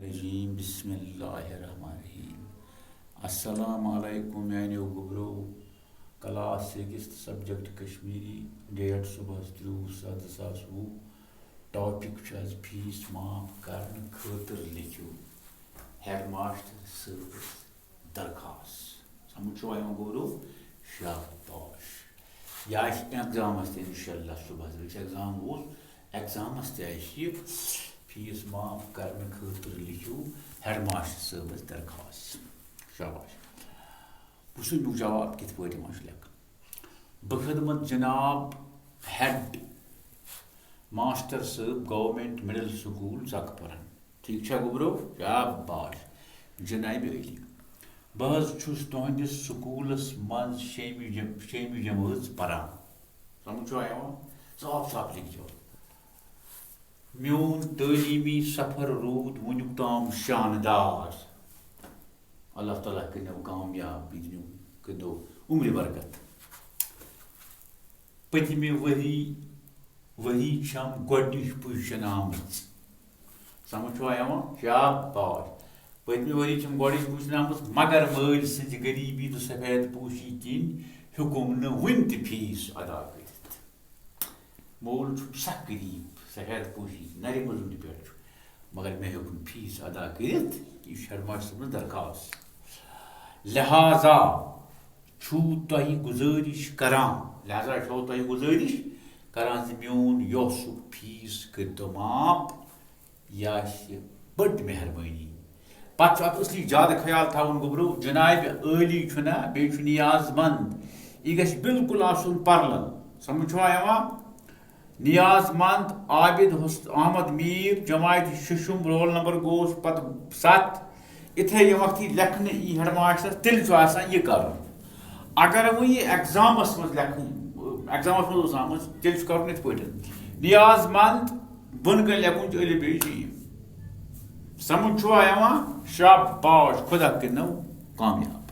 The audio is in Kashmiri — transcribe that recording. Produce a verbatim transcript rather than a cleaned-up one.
الرجیم۔ بسم اللہ الرحمن الرحیم۔ السلام علیکم میانیو گوبرو۔ Class sixth, subject Kashmiri, date صبحس ترٛوُہ ستھ زٕ ساس وُہ۔ ٹاپک چھُ از فیس معاف کرنہٕ خٲطرٕ لیکھِو ہیڈ ماسٹر صٲبس درخواست۔ سمجھ چھُوا یِوان گوبرو؟ شاباش۔ یہِ آسہِ ایگزامس تہِ انشاءاللہ صبحس، یُس ایگزام اوس، ایگزامس تہِ آسہِ یہِ۔ فیس معاف کرنہٕ خٲطرٕ لیکھِو ہیڈ ماسٹر صٲبس درخواست۔ شاباش۔ وٕچھِو اَمیُک جواب کِتھ پٲٹھۍ یِوان چھُ لیکھنہٕ۔ بخدمت جناب ہیڈ ماسٹر صٲب، گورنمنٹ مڈل سکول زکپرن۔ ٹھیک چھا گوبرو؟ شاباش جناب علی۔ بہٕ حظ چھُس تُہنٛدِس سکوٗلس منٛز شیٚمہِ جم-، شیٚمہِ جمٲژ پران۔ سمجھ چھُوا یِوان؟ صاف صاف لیکھِو۔ میون تعلیمی سفر روٗد وُنیُک تام شاندار۔ اللہ تعالیٰ کٔرِنو کامیاب، بیٚیہِ دِنو، کٔرِنو عمرِ برکت۔ پٔتمہِ ؤری، ؤری چھم گۄڈٕنِچ پُزیشن آمٕژ۔ سمجھ چھُوا یِوان؟ شاباش۔ پٔتمہِ ؤری چھم گۄڈٕنِچ پُزیشن آمٕژ، مگر مٲلۍ سٕنٛزِ غریٖبی تہٕ سفید پوشی کِنۍ ہیوٚکُم نہٕ وُنہِ تہِ فیس ادا کٔرِتھ۔ مول چھُم سخ غریٖب، سفید پوشی، نرِ مٔزوٗرِ پٮ۪ٹھ چھُ، مگر مےٚ ہیوٚک نہٕ فیس ادا کٔرِتھ۔ یہِ چھُ ہیڈ ماسٹر صٲبنس درخواست۔ لہذا چھُو تۄہہِ گُزٲرِش کران، لہذا چھَو تۄہہِ گُزٲرِش کران زِ میون یہِ اوسُکھ فیس کٔرۍتو معاف، یہِ آسہِ بٔڑ مہربٲنی۔ پتہٕ چھُ اتھ اصلی زیادٕ خیال تھاوُن گوٚبرو، جناب عٲلی چھُنہ، بیٚیہِ چھُ نیاز مند، یہِ گژھِ بالکل آسُن پرلل۔ سمجھ چھُوا یِوان؟ نیاز مند، عابد حس-، احمد میر، جماعت ششم، رول نمبر گوس پتہٕ ستھ۔ اِتھے یہِ وقت یہِ لیکھنہٕ یی ہیڈ ماسٹر، تیٚلہِ چھُ آسان یہِ کرُن۔ اگر وۄنۍ یہِ ایگزامس منٛز لیکھُن، ایگزامس منٛز اوس آمُت، تیٚلہِ چھُ کرُن یِتھ پٲٹھۍ۔ نیاز مند، بۄنہٕ کَنہِ لیکھُن چھُ الف بے جیم۔ سمجھ چھُوا یِوان؟ شاباش، خدا کٔرِنو کامیاب۔